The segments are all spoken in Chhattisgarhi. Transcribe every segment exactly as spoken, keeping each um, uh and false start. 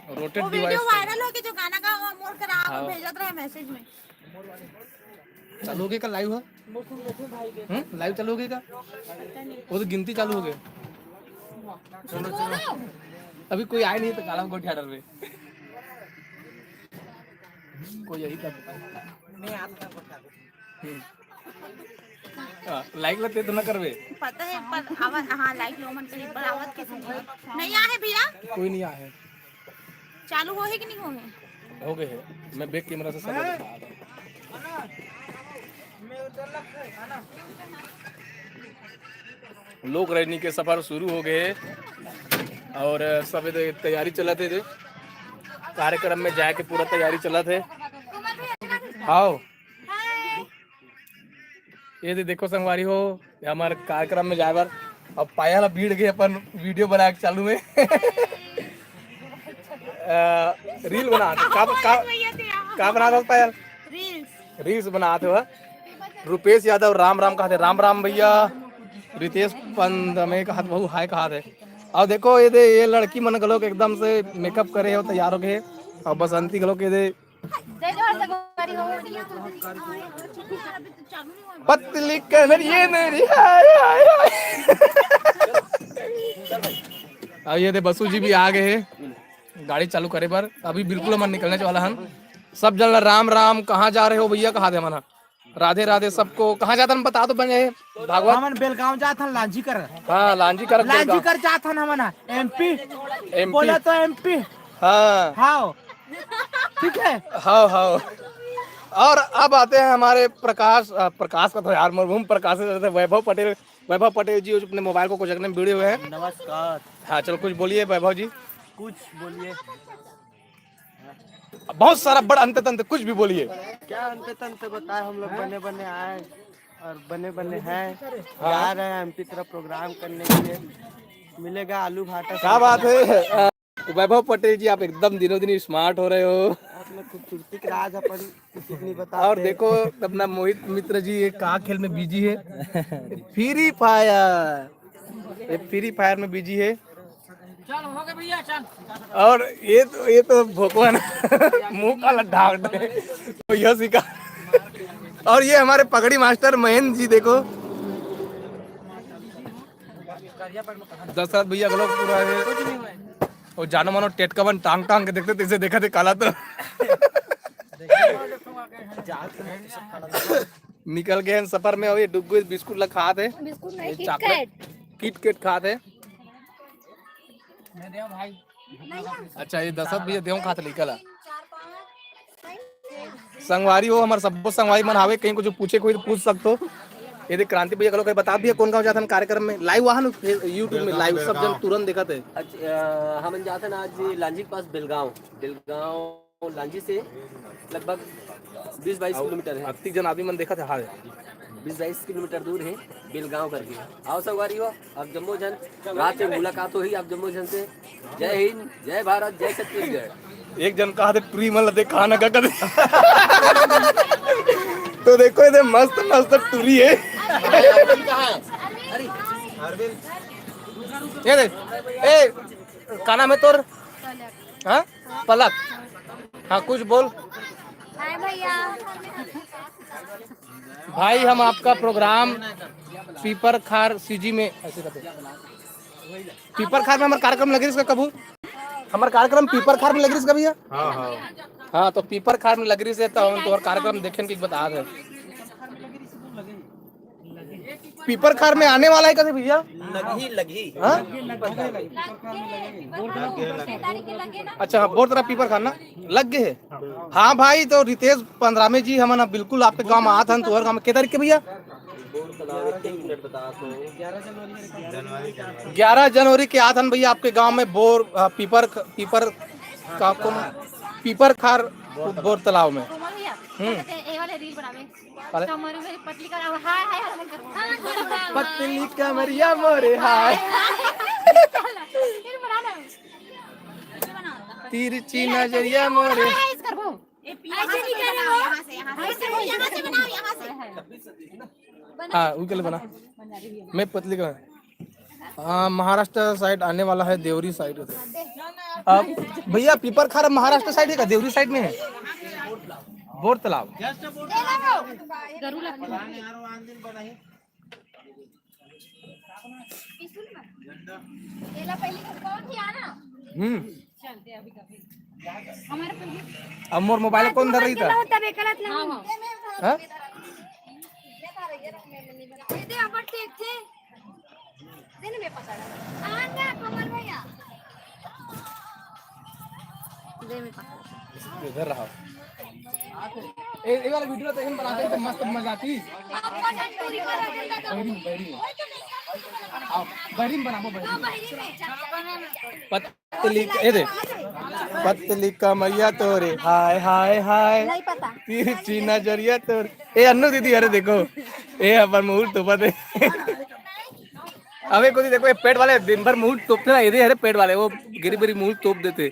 रोटेट वो वीडियो डिवाइस। वायरल हो के जो गाना का मोर करा हाँ। भेजत रहे मैसेज में। चालू हो गया का लाइव है? हम्म, लाइव चालू हो गया का? वो तो गिनती चालू हो गई। अभी कोई आए नहीं तो काला गोठिया डर में। कोई यही कर। हम्म। हाँ, लाइक लगते तो ना करवे। पता है, पर आवाज, हाँ, लाइक लो मन से, पर आवाज कैसे नहीं? नहीं आए भैया? कोई नहीं आए। चालू हो है कि नहीं हो है? हो गए है। मैं बैक कैमरा से सब दिखा रहा हूँ। लोक रजनी के सफर शुरू हो गए हे और सब इधर तैयारी चलत हे, इधर कार्यक्रम में जाए के पूरा तैयारी चलत हे। हाव, ये दे देखो संगवारी हो, ये हमारे कार्यक्रम में जाए बर अब पायल भीड़ गए अपन वीडियो बना के चालू में। अ, रील बना का, का, का बना रहा पायल? रील्स। रील्स बनात हे। रुपेश यादव राम राम कहते, राम राम भैया। रितेश पंत में कहत, बहु हाय कहत हे। और देखो ये दे, ये लड़की मन घलोक एकदम से मेकअप करे हो, तैयार हो गए। और बसंती घलोक ये दे। जय जोहार संगवारी हो। पतली कमर ये मेरी, हाय, हाय, हाय। अब ये दे बसु जी भी आ गए हैं गाड़ी चालू करे बर। अभी बिल्कुल हमन निकलने वाला हन। सब जन ला राम राम। कहाँ जा रहे हो भैया? कहा दे हमन ह। राधे राधे सबको। कहाँ जात हन बता तो बने भागवत। हमन बेलगांव जात हन लांजी कर। हाँ, लांजी कर, लांजी बेलगांव। कर जात हन हमन ह। एमपी। एमपी। बोला तो एमपी। हाँ। हाँ। ठीक है। हाँ, हाँ। और अब आते हैं हमारे प्रकाश, अ, प्रकाश का तो यार मरहूम प्रकाश से, वैभव पटेल। वैभव पटेल जी अपने मोबाइल को कुछ रखने में भिड़े हुए हैं। नमस्कार। हाँ, चलो कुछ बोलिए वैभव जी। कुछ बोलिए। बहुत सारा बड़ अंत तंत कुछ भी बोलिए। क्या अंत तंत बताए, हम लोग बने बने आए और बने बने हैं। हाँ। जा रहे हैं एमपी तरफ प्रोग्राम करने के लिए। मिलेगा आलू भाटा। क्या बात है। अ, वैभव पटेल जी, आप एकदम दिनों दिन स्मार्ट हो रहे हो। आप लोग खूबसूरती के राज अपन किसी को नहीं बताते। और देखो अपना मोहित मित्र जी, ये का खेल में बिजी है? Free fire. ये फ्री फायर में बिजी है। चल, हो गए भैया, चल। और ये तो, ये तो भोकवा ना मुंह काला ढाक दे। तो यह सिखा। और ये हमारे पगड़ी मास्टर महेंद्र जी, देखो। दशरथ भैया घलो पूरा है। और जानो मानो टेटका मन टांग टांग के देखते, तैसे देखा थे काला तो। निकल गए हैं सफर में। और ये डुग्गू बिस्कुट ला खात हे। बिस्कुट नहीं, ये किटकैट। चॉकलेट, किटकैट खात हे। अच्छा, ये दशरथ भैया देव खात हे, निकल आ। संगवारी हो, हमारे सब्बो संगवारी मन हावे, कहीं कुछ पूछे कोई तो पूछ सकते हो। ये देख क्रांति भैया, कलो कहीं बता भैया कौन गाँव जात हन कार्यक्रम में। लाइव वहाँ YouTube में लाइव सब जन तुरंत देखत हे। अच्छा, अ, हमन जात हन आज लांजी के पास बेलगांव। बेलगांव लांजी से लगभग बीस बाईस किलोमीटर है। अतिक जन आदमी मन देखत हे, हाँ। बीस बाईस किलोमीटर दूर है बेलगांव करके। आओ संगवारी हो, आप जम्मो जन रात में मुलाकात होही आप जम्मो जन से। जय हिंद, जय भारत, जय छत्तीसगढ़। एक जन कहा थे टुरी मन ला देखा ना का कदे। तो देखो इधर मस्त मस्त टुरी है। ये देख, ए, का नाम है तोर? हाँ, पलक। हाँ, कुछ बोल। हाय भैया। भाई, हम आपका प्रोग्राम पीपर खार सीजी में, ऐसे करते हैं। पीपर खार में हमारा कार्यक्रम लगे इसका कबू? हमारा कार्यक्रम पीपर खार में लगे इसका भैया? हाँ, हाँ। हाँ, तो पीपर खार में लगे से तो हम तुम्हारा कार्यक्रम देखें कि बता दे। पीपर खार में आने वाला है कभी भैया? लगही, लगही। हाँ? अच्छा, हाँ, बोर तरफ पीपर खार ना लग गए है। हाँ भाई, तो रितेश पंद्रामे जी, हमन अब बिल्कुल आपके गांव में आत हन, तुहर गांव में के तारीख के भैया? ग्यारह जनवरी के आत हन भैया आपके गांव में बोर, अ, पीपर, पीपर का कौन? पीपर खार बोर तालाब में। कोमल भैया, हम्म। ये वाले रील बनावे। अरे। कमर में पतली कर, हाय, हाय, हाय, हाय। पतली कमरिया मोरे हाय। फिर बना ना। तिरछी नजरिया मोरे। हाय, हाय, इस कर वो। ऐसे नहीं करना। यहाँ से, यहाँ से, यहाँ से बनाओ, यहाँ से। हाँ, उनके लिए बना। मैं पतली का। हाँ, महाराष्ट्र साइड आने वाला है, देवरी साइड। अब भैया, पीपर खार महाराष्ट्र साइड है का, देवरी साइड में है? बोर तालाब। हम्म। अब मोर मोबाइल कौन धर रही था? हाँ? इधर रहा। ए, ए वाला वीडियो तो हम बनाते हैं तो मस्त मजा आती। बैरी में, बैरी में। आओ, बैरी में बनाबो, बैरी में। पतली, ए दे। पतली कमरिया तोरे, हाय, हाय, हाय। नहीं पता। तिरछी नजरिया तोरे। ए, अन्नू दीदी, अरे देखो। ए, अपन मुंह तो पते। अबे कोई देखो, ये पेट वाले दिन भर मुंह तोपते ना, ये दे, अरे पेट वाले, वो गिरी गिरी मुंह तोप देते।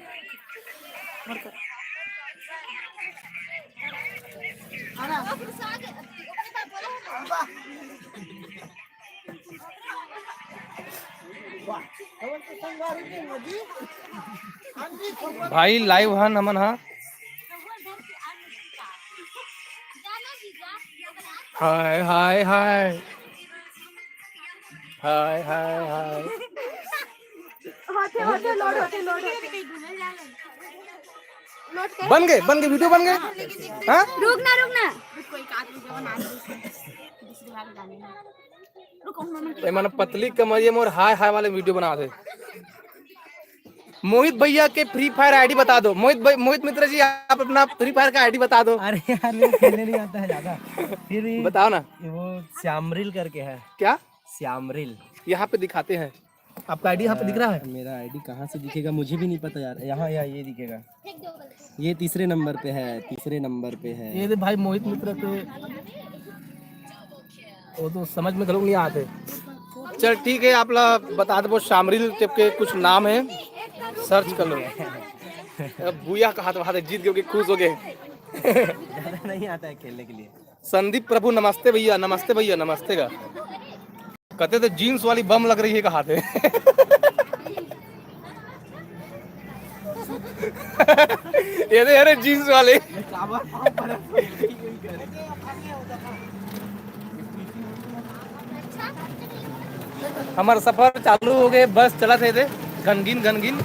भाई, लाइव हन हमन हा। हाय, हाय, हाय। हाय, हाय, हाय। होते, होते, लोड होते, लोड होते। लोड कर। बन गए, बन गए, वीडियो बन गए। हाँ? रुक ना, रुक ना। ए, मन पतली कमरिया मोर हाय हाय वाले वीडियो बना दे। मोहित भैया के फ्री फायर आईडी बता दो। मोहित भाई, मोहित मित्र जी, आप अपना फ्री फायर का आईडी बता दो। अरे यार, मेरे को खेलने नहीं आता है ज्यादा। फिर भी बताओ ना। वो श्यामरिल करके है। क्या? श्यामरिल। यहाँ पे दिखाते हैं। आपका आईडी यहाँ पे दिख रहा है? अ, मेरा आईडी कहाँ से दिखेगा, मुझे भी नहीं पता यार। यहाँ, यहाँ ये दिखेगा। ये तीसरे नंबर पे है, तीसरे नंबर पे है। ये दे भाई, मोहित मित्र के, वो तो समझ में घलो नहीं आते। चल ठीक है, आप ला बता दो, शामरिल टाइप के कुछ नाम है, सर्च कर लो। अब भूया कहा तो, वहाँ से जीत गए, खुश हो गए। ज्यादा नहीं आता है खेलने के लिए। संदीप प्रभु, नमस्ते भैया, नमस्ते भैया, नमस्ते का। कहते तो जींस वाली बम लग रही है, कहा थे। ये दे, अरे जींस वाले। हमर सफर चालू हो गए, बस चलत हे दे, घनगिन घनगिन।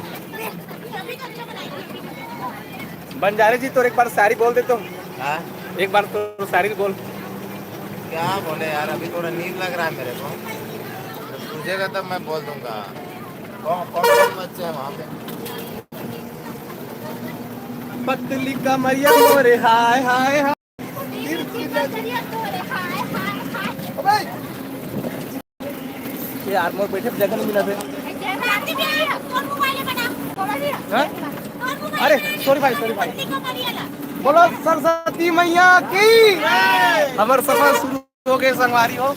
बंजारे जी, तोर एक बार शायरी बोल दे तो। हाँ? एक बार तो शायरी बोल। क्या बोले यार, अभी थोड़ा नींद लग रहा है मेरे को। सूझेगा तब मैं बोल दूंगा। कौन कौन कौन बच्चे हैं वहाँ पे? पतली कमरिया मोरे, हाय हाय हाय। यार, मोर बैठे जगह नहीं मिला थे। हाँ? अरे सॉरी भाई, सॉरी भाई। बोलो सरस्वती मैया की। हमर सफर शुरू हो गए संगवारी हो।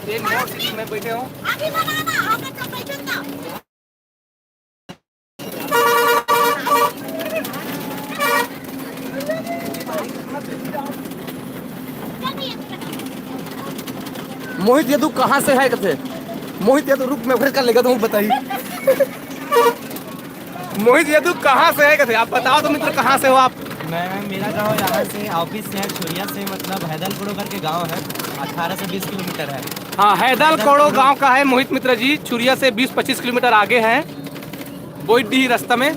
ये नौ सीट में बैठे हो। मोहित यदु कहाँ से है कथे? मोहित यदु, रुक, मैं फिर कर लेगा, तुम बताइए। मोहित यदु कहाँ से है कथे? आप बताओ तो मित्र, कहाँ से हो आप? मैं, मेरा गांव यहाँ से, ऑफिस से है, छुरिया से, मतलब हैदल कोड़ो करके गांव है, अठारह से बीस किलोमीटर है। हाँ, हैदल कोड़ो गांव का है मोहित मित्र जी, छुरिया से बीस पच्चीस किलोमीटर आगे है, बोईडीह रास्ता में।